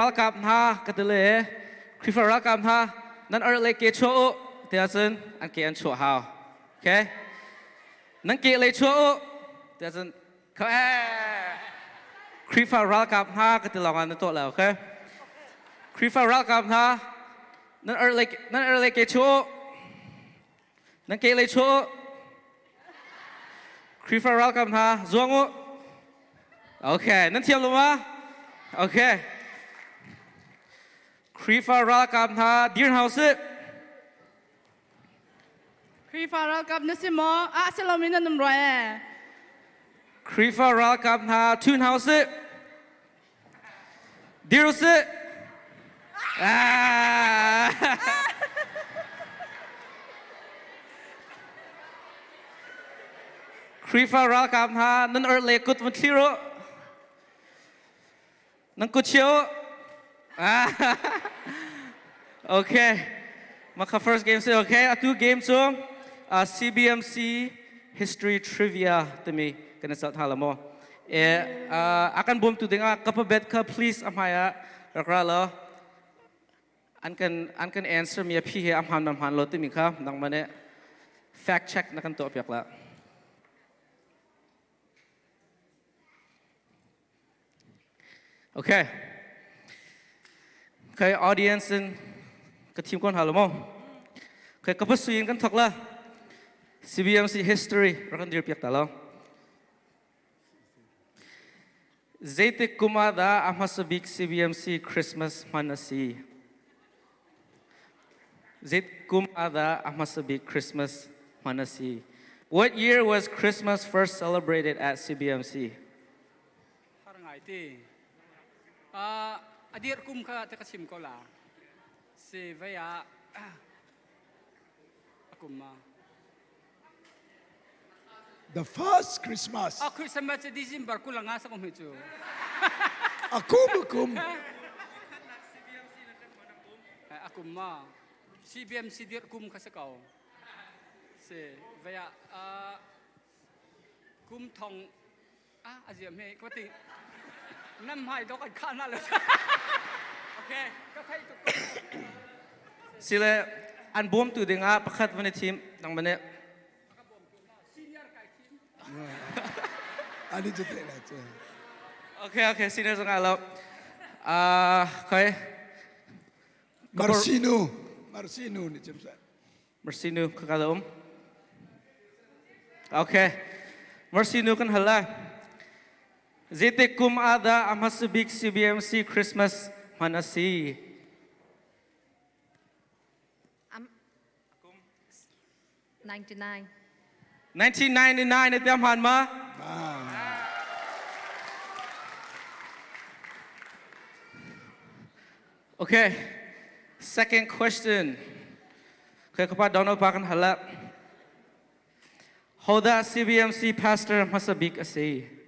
Ralkap hna ka ti le Khrihfa ralkap hna nan ar le ke chuah u tiah cun an ke an chuah hau. Okay? Nan ke lei chuah u tiah cun Khrihfa ralkap hna ka ti lawng ah na tuah lai, okay? Khrihfa ralkap hna nan ar le nan ar le ke chuah u. Nan ke lei chuah u. Khrihfa ralkap hna zuang u. Okay, nan thiam lo ma? Okay. Khrihfa ralkap hna dir hna usih. Khrihfa ralkap na si maw? Ah si lomi nan um rua ee. Khrihfa ralkap hna thu hna usih. Dir usih. Ah. Khrihfa ralkap hna nan orh le kut vun thlir u. Nan kut chia u. Ah. Okay. Maka first game si okay. Atu game cu CBMC History Trivia timi kan i sat hna la maw? E a kan bawmtu dingah ka bet kha please a hmai ah rak ra law an kan an kan answer mi a phi he a hmaan ma hmaan lo timi kha nangmah nih fact check na kan tuah piak la. Okay. Okay, audience in ka thim kon halo mo. Okay, ka pasuin kan thok la. CBMC history rak kan dir piak ta lo. Zeitik kum ah dah a hmasa bik CBMC Christmas hman a si? Zeit kum ah dah a hmasa bik Christmas hman a si? What year was Christmas first celebrated at CBMC? Har ngai ti. Uh, a dir kum kha te ka chim ko la. Si vei ah a kum ma. The first Christmas. A Christmas cu December 25 sa kum hi cu. Akum akum. Akum ma. CBMC dir kum kha sa ko. Si vaya kum thong ah aziam he ko ti nam hai dok an kha na lo. Okay. Ka thai tuk. Sile an bawmtu dingah pakhat van i thim nang mane. Ani cu te la cu. Okay, okay, senior zong ah lo. Ah, khoi. Marcinu, Marcinu nih chim seh. Marcinu ka ka um. Okay. Marcinu kan hal lai. Zeitik kum ah dah a hmasa bik CBMC Christmas hman a si? 99. 1999 na tiam hman ma? Okay. Second question. Okay, kapa Donald pa kan hala. Hoda CBMC pastor hmasa bik a si?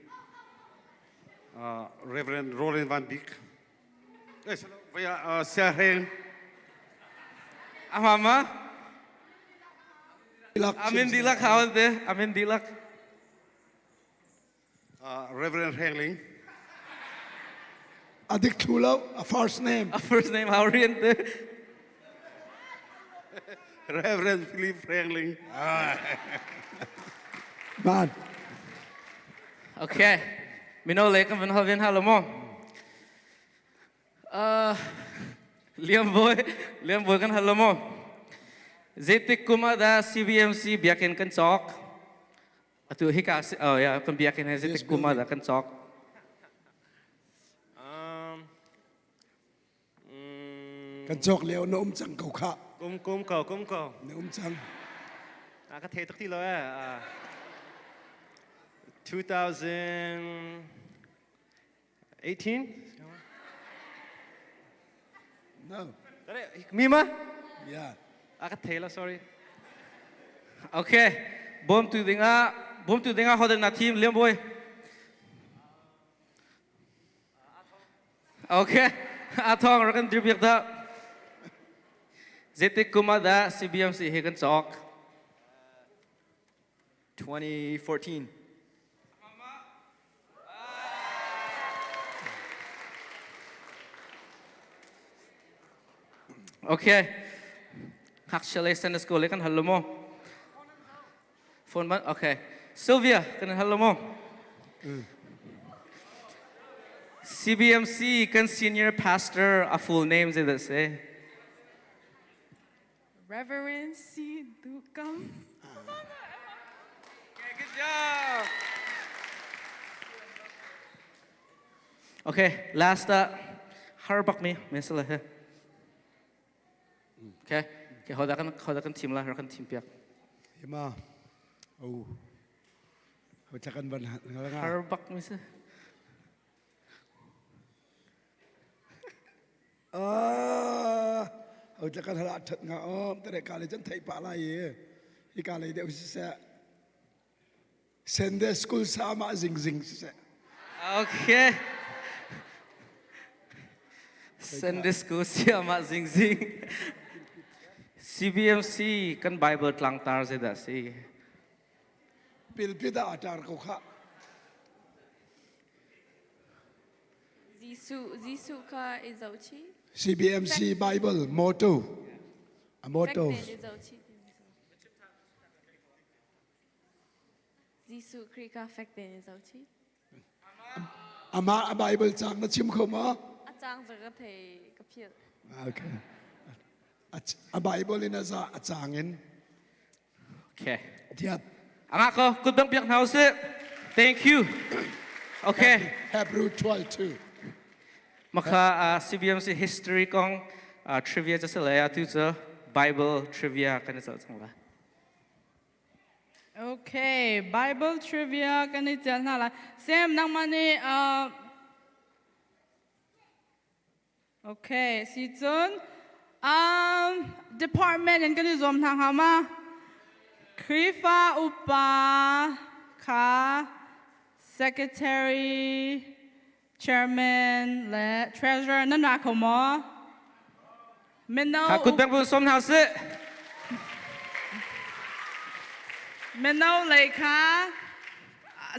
Reverend Roland Van Bik. Eh, vaya Siahreng. Amama? Amin dilak hawan te. Amin dilak. Reverend Hrengling. Adik thlu lo, a first name. A first name Haurian te. Reverend Philip Hrengling. Man. Okay. Mino le kan van hal ven halo mo. Liam boy, Liam boy kan hal lo mo. Zeitik kum ah dah CBMC biakinn kan cawk? Atu hika oh ya kan biakinn he zeitik kum ah dah kan cawk? Kan cawk lio na um cang ko kha. Kum kum ko kum ko. Na um cang. A ka thei tuk ti lo eh. 2018? No. Mi ma? Yeah. A ka thei lo sorry. Okay. Bawmtu dingah bawmtu dingah hodan na thim Liam Boy. Okay. A thong rak kan dir piak dah. Zeitik kum ah dah CBMC hi kan cawk? 2014. Okay. Ngakchia lei Sunday school lei kan hal lo maw? Phone ban okay. Sylvia kan hal lo maw? CBMC kan senior pastor a full name zei dah si? Reverend C. Dukam. Okay, good job. Okay, last har bak mi me sala he. Okay, okay, hoda kan hoda kan team la, kan team piak. Ima. Oh. Ho chakan ban nga. Har bak mi se. Ah, ho chakan hala that nga om tere ka le chan thai pa lai ye. Hi ka le deuh si se. Sunday school sama zing zing si seh. Okay. Sunday school siama zing zing. CBMC kan Bible tlangtar zeidah si? Pilpi dah atar ko kha. Jesuh, Jesuh kha i zohchih. CBMC Bible motto. A motto. Fek tein i zohchih. Jesuh Khrih kha fek tein in zohchih. Amah a Bible caang na chim kho maw? A caang cu ka thei ka philh. Okay. A Bible in a za a caang in. Okay. Tiap. Angah ko kut bang piak hna usih. Thank you. Okay. Hebrew 12:2. Maka CBMC history kong trivia cu si le atu cu Bible trivia kan i zoh cang lai. Okay, Bible trivia kan i tel hna lai. Sam, nangmah nih Okay, si cun department in kan i zuam hna hnga ma? Khrihfa upa kha secretary, chairman le treasurer nan ra kho maw? Mino Kha kut bang bun som hna sih. Mino lei kha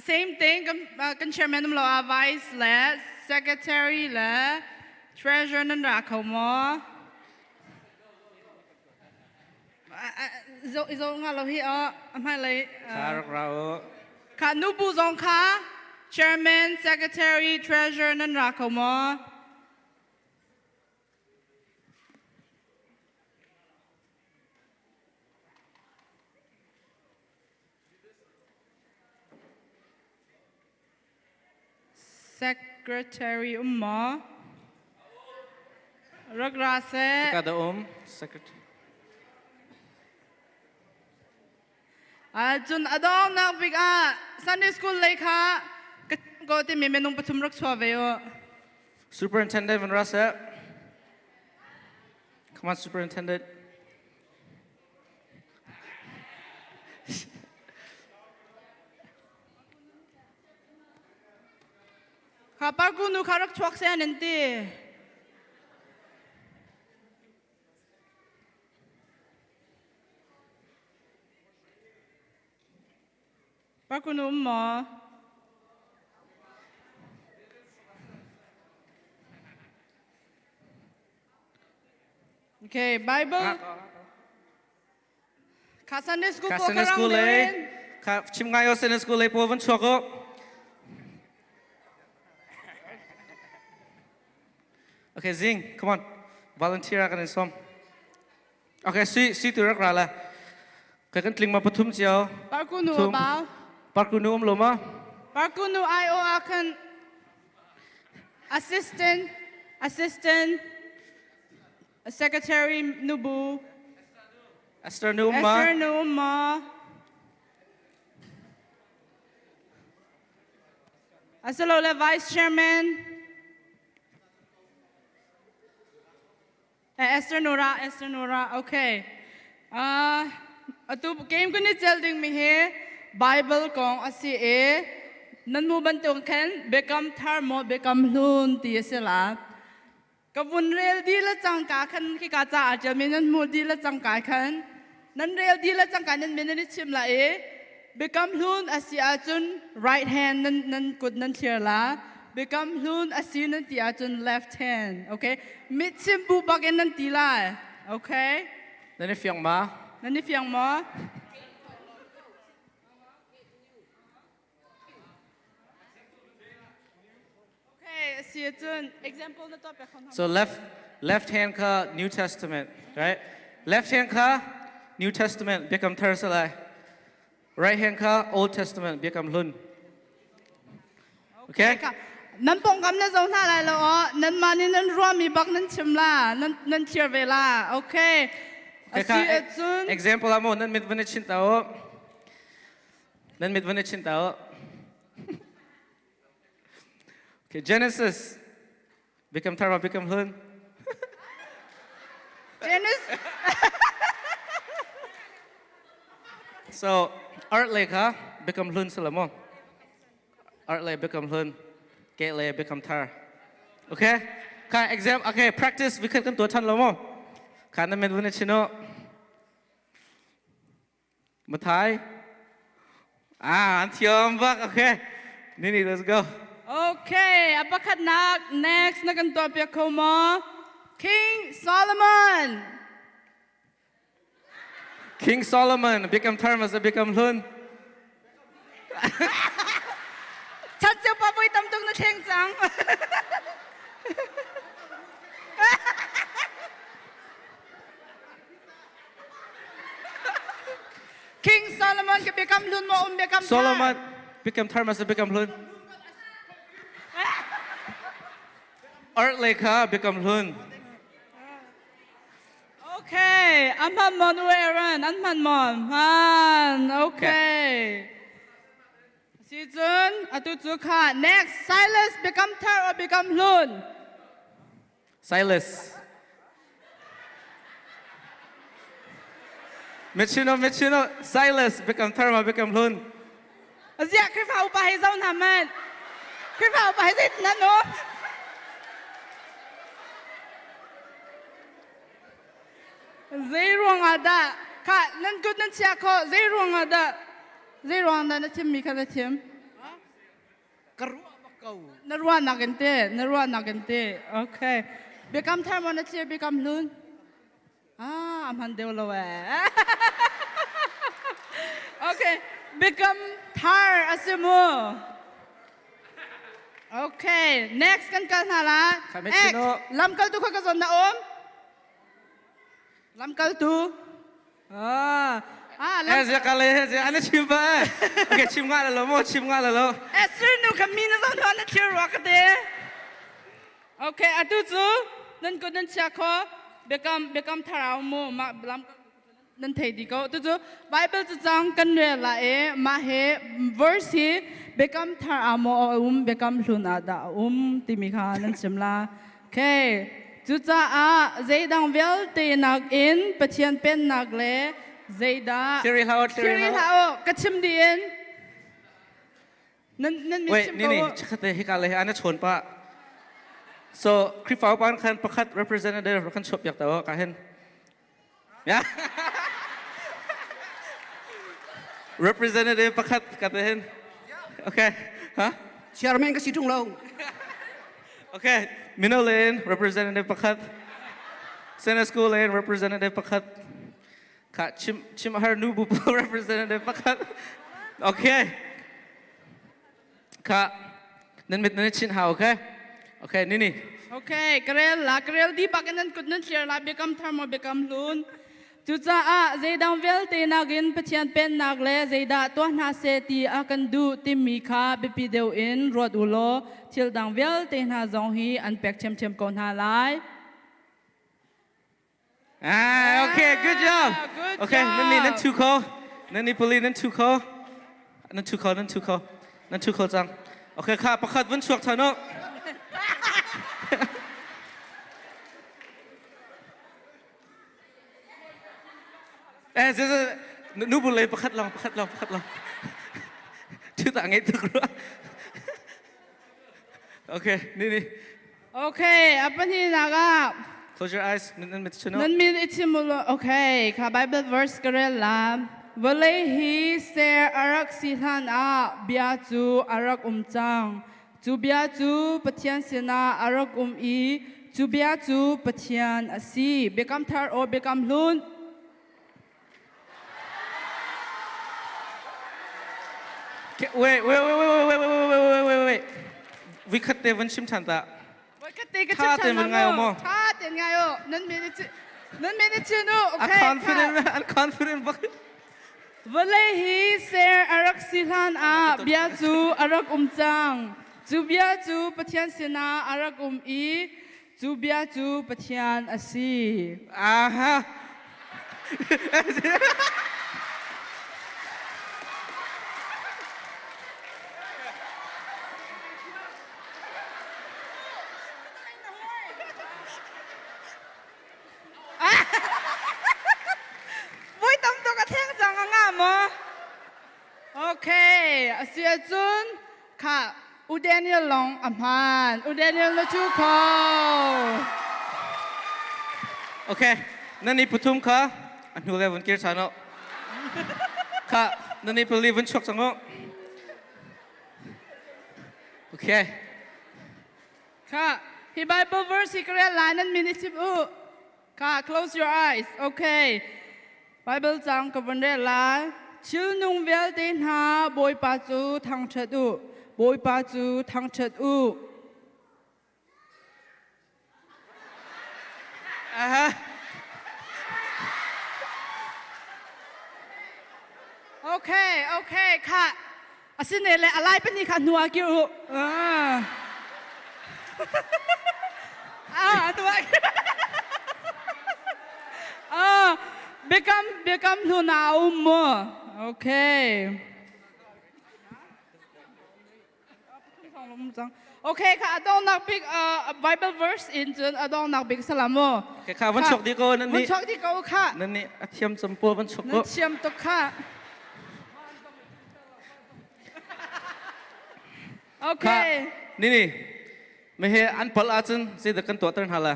same thing kan, kan chairman um lo a vice le secretary le treasurer nan ra kho maw? Zo zo nga lo hi a hmai lei Kha rak ra u. Kha nubu zong kha chairman, secretary, treasurer nan ra kho maw? Secretary um maw? Rak ra seh. Ka da um secretary. Cun a dongnak bik ah Sunday school lei kha ka ko timi minung pathum rak chuah ve u. Superintendent van ra seh. Come on, Superintendent. Kha parku nu kha rak chuak seh an ti. Parku nu um maw? Okay, Bible. Kha Sunday school Kha po Sunday karang school le deuhin. kha chim ngai o Sunday school le po van chuak o. Okay, Zing, come on. Volunteer kan in som. Okay, si si tu rak ra la. Kai kan tling ma pathum chiao. Parku nu Thum. bao. Parku nu um lo ma. Parku nu I O a kan assistant assistant secretary nubu Esther nu um ma. Esther nu um ma. Asilole vice chairman Esther Nora, Esther Nora, okay. Atu game kun i cel ding mi hi Bible kong a si i nan mu bantuk khan biakam thar maw biakam hlun ti a si la. Ka vun rel di le cangka khan khi ka ca ah mi nan hmu di le cangka khan nan rel di le cangka nan min nan i chim la i biakam hlun a si ahcun right hand nan nan kut nan thlir la biakam hlun a si nan ti ahcun left hand okay mit chim bu bak in nan ti lai. Okay. Nan i fiang ma? Nan i fiang maw? Okay, si cun example na tuah pek So left left hand kha New Testament, right? Left hand kha New Testament Biakam Thar salai. Right hand kha Old Testament Biakam Hlun. Okay? Nan pongkam na zo hna lai lo aw nan mah nih nan ruahmi bak nan chim la nan nan clear ve la okay Okay, asi cun example amo nan mit van i chint tao nan mit van i chint tao Okay, Genesis. Biakam Thar ma Biakam Hlun? Genesis. so, art le kha Biakam Hlun salamo. Art le Biakam Hlun, ke le Biakam Thar. Okay? Ka exam, okay, practice vi khat kan tua than lo mo. Ka na men vun chino. Mathai. Ah, an thiam bak. Okay. Nini, let's go. Okay, a pakhatnak next na kan tuah piak kho maw? King Solomon. King Solomon Biakam Thar mas Biakam Hlun. Chat cio pa voi tam tuk na thleng cang. King Solomon ke biakam hlun maw um biakam thar? Solomon biakam thar ma si biakam hlun? Art le kha biakam hlun. Okay, an hman mon u Aaron, an hman mon. Man, okay. Si cun atu cu kha next Silas biakam thar or biakam hlun? Silas. Mechino, Mechino, Silas, Biakam Thar ma Biakam Hlun. Ziah Khrihfa upa hei zo hna man. Khrihfa upa hei zei nan no. Zei ruang ah dah kha nan kut nan chia kho zei ruang ah dah zei ruang dah na thim mi kha na thim? Ka ruah bak ko. Na ruahnak in te, na ruahnak in te. Okay. Biakam thar maw na thlir biakam hlun? Ah, a hman deuh lo eh. okay. Biakam thar a si mu. Okay, next kan kal hna la. Ek, lamkaltu kha ka zon na um. Lamkaltu. Ah, ah, lam. Eh, zia kale, zia ana chim ba. Okay, chim nga la lo mo, chim nga la lo. Eh, sir nu ka mi na zong na thil ruwa ka te. Okay, atu cu nan kut nan chia kho biakam biakam tharau mu ma lam nan thei di ko tu cu Bible cu cang kan rel la e ma he verse hi biakam thar a mo a um biakam hlun ah dah a um timi kha nan chim la Okay. Cucaah zeidang vialte nakin Pathian pennak le zeidah Thiri hlah u, thiri hlah u, ka chim dih in nan nan mi Wait, chim nini, ko. chikhate hika le ana chon pa. So, Khrihfa upa khan pakhat representative kan chuap piak ta ka hin. Yeah. Representative pakhat ka te hin. Okay. Huh? Chairman ka si tung lo. Okay. Mino lane representative pakhat. Senate School lane representative pakhat. Kha chim chim har nu bu representative pakhat. Okay. Kha nan mit nan chin hau okay? Okay, nini. Okay, karel la karel di bak nan kut nan thlir la biakam thar maw biakam hlun. Cucaah zeidang vialte nakin Pathian pennak le zeidah tuah hna seh ti a kan duh timi kha biapi deuh in ruat u law thil dang vialte hna zong hi an pek ṭhiamṭhiam ko hna lai. Ah, okay, good job. Good okay, job. nan ni nan thu kho. Nan ni pali nan thu kho. Nan thu kho, nan thu kho. Nan thu kho cang. Okay, kha pakhat vun chuak than u. Eh, nu bu le pakhat long, pakhat long, pakhat long. Thu ta ngai tuk rua. Okay, ni ni. Okay, apa ni naga? Close your eyes. Nan mit chino. Nan min ichim Okay, ka Bible verse ka rel la. Vawlei hi ser arak si hlan ah bia cu arak um cang. Cu bia cu Pathian sinah arak um i Cu bia cu Pathian a si. Biakam Thar or Biakam Hlun? Wait, wait, wait, wait, wait, wait, wait, wait, wait, wait, wait. Vikhat te van chim than ta. Vikhat te ka chim than la mo. Tha ten ngai o. Nan me nan me ni chinu. Okay. I'm confident, I'm confident bak. Vawlei hi ser a rak si hlan ah bia cu a rak um cang. Cu bia cu Pathian sinah a rak um i cu bia cu Pathian a si. Aha. Voi tam tuk a thleng cang a nga maw? Okay, a si ahcun kha U Daniel lawng a hmaan. U Daniel na cu kho. Okay, nan i pathum kha a hnu le vun kir ṭhan u. Kha nan i pali vun chuak cang u. Okay. Kha, hi Bible verse hi ka rel lai nan min i chim u. Kha, close your eyes. Okay. Bible cang ka von rel lai. Thil nung vialte hna Bawipa cu thangṭhat u. Bawipa cu thangṭhat u. Aha. Okay, okay, kha. Asine le alai pani kha hnu ah kir u. Ah. Ah, tu ah. Ah, biakam biakam hnu na um mu. Okay. Okay, kha adongnak bik Bible verse in cun adongnak bik salam mu. Okay, kha van chuak di ko nan nih. Van chuak di ko kha. Nan nih a thiam campo van chuak ko. Nan thiam tuk kha. Okay. Kha, nini, me he an pal ahcun zeidah kan tuahter hna la?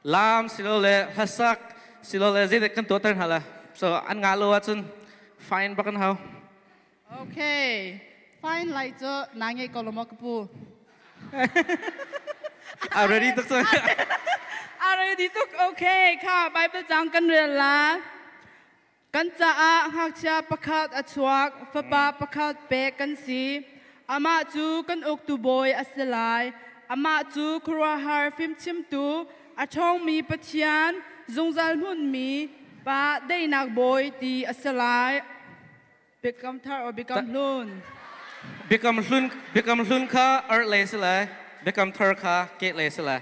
Lam silole hlasak silole zeidah kan tuahter hna la? So an ngah lo ahcun fine bak an hau. Okay. Fine lai cu na ngei ko lo maw ka pu? A ready tuk cu. A ready tuk. Okay, kha Bible cang kan rel la. Kan caah ngakchia pakhat a chuak, fapa pakhat pek kan si. Amah cu kan uktu bawi a si lai. Amah cu khuaruahhar fimchimtu, a ṭhawngmi Pathian, zungzal hmunmi Pa daihnak bawi ti a si lai. Biakam thar or biakam hlun? Biakam hlun biakam hlun kha arh lei si lai, biakam thar kha keh lei si lai.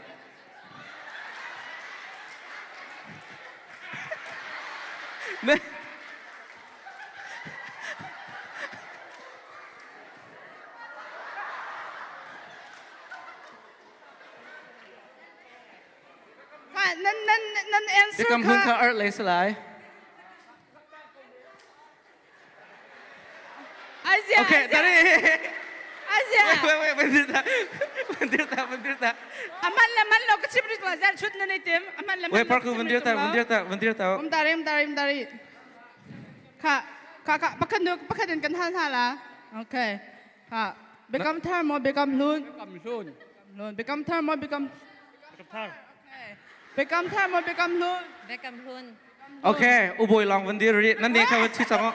Nan nan nan answer Biakam hlun kha arh lei si lai. Asia. Okay, tadi. Asia. Wait, wait, wait, bandir ta. Bandir ta, bandir ta. Aman le man lo ka chim rit la zan chut na nei tim. Aman le man. Wait, parku bandir ta, bandir ta, bandir ta. Um tari, um tari, um tari. Kha, kha, kha, pakhat nu, pakhat in kan hal hna la. Okay. Kha, Biakam thar maw biakam hlun? Biakam hlun. Hlun. Biakam thar maw biakam Biakam thar. Okay. Biakam thar maw biakam hlun? Biakam hlun. Okay, uboi long van dir ri. Nan ne kha chi chang.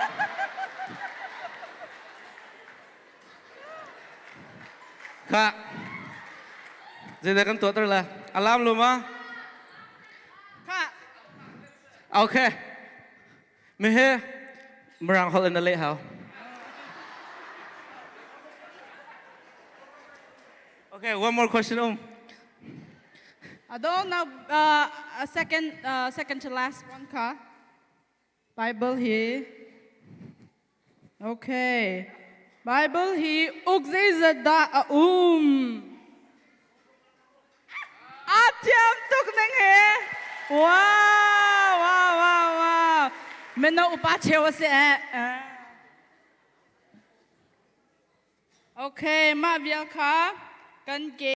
Kha. Zeidah kan tuah ter la? Alam lu ma? Kha. Okay. Me he Mirang holh in na leh hau. Okay, one more question um. I don't know a second second to last one ka. Bible hi. Okay. Bible hi uk zeizat dah a um? A thiam tuk ning he. Wow, wow, wow, wow. Mino upa cheu a si eh. Okay, mah vial kha kan ke.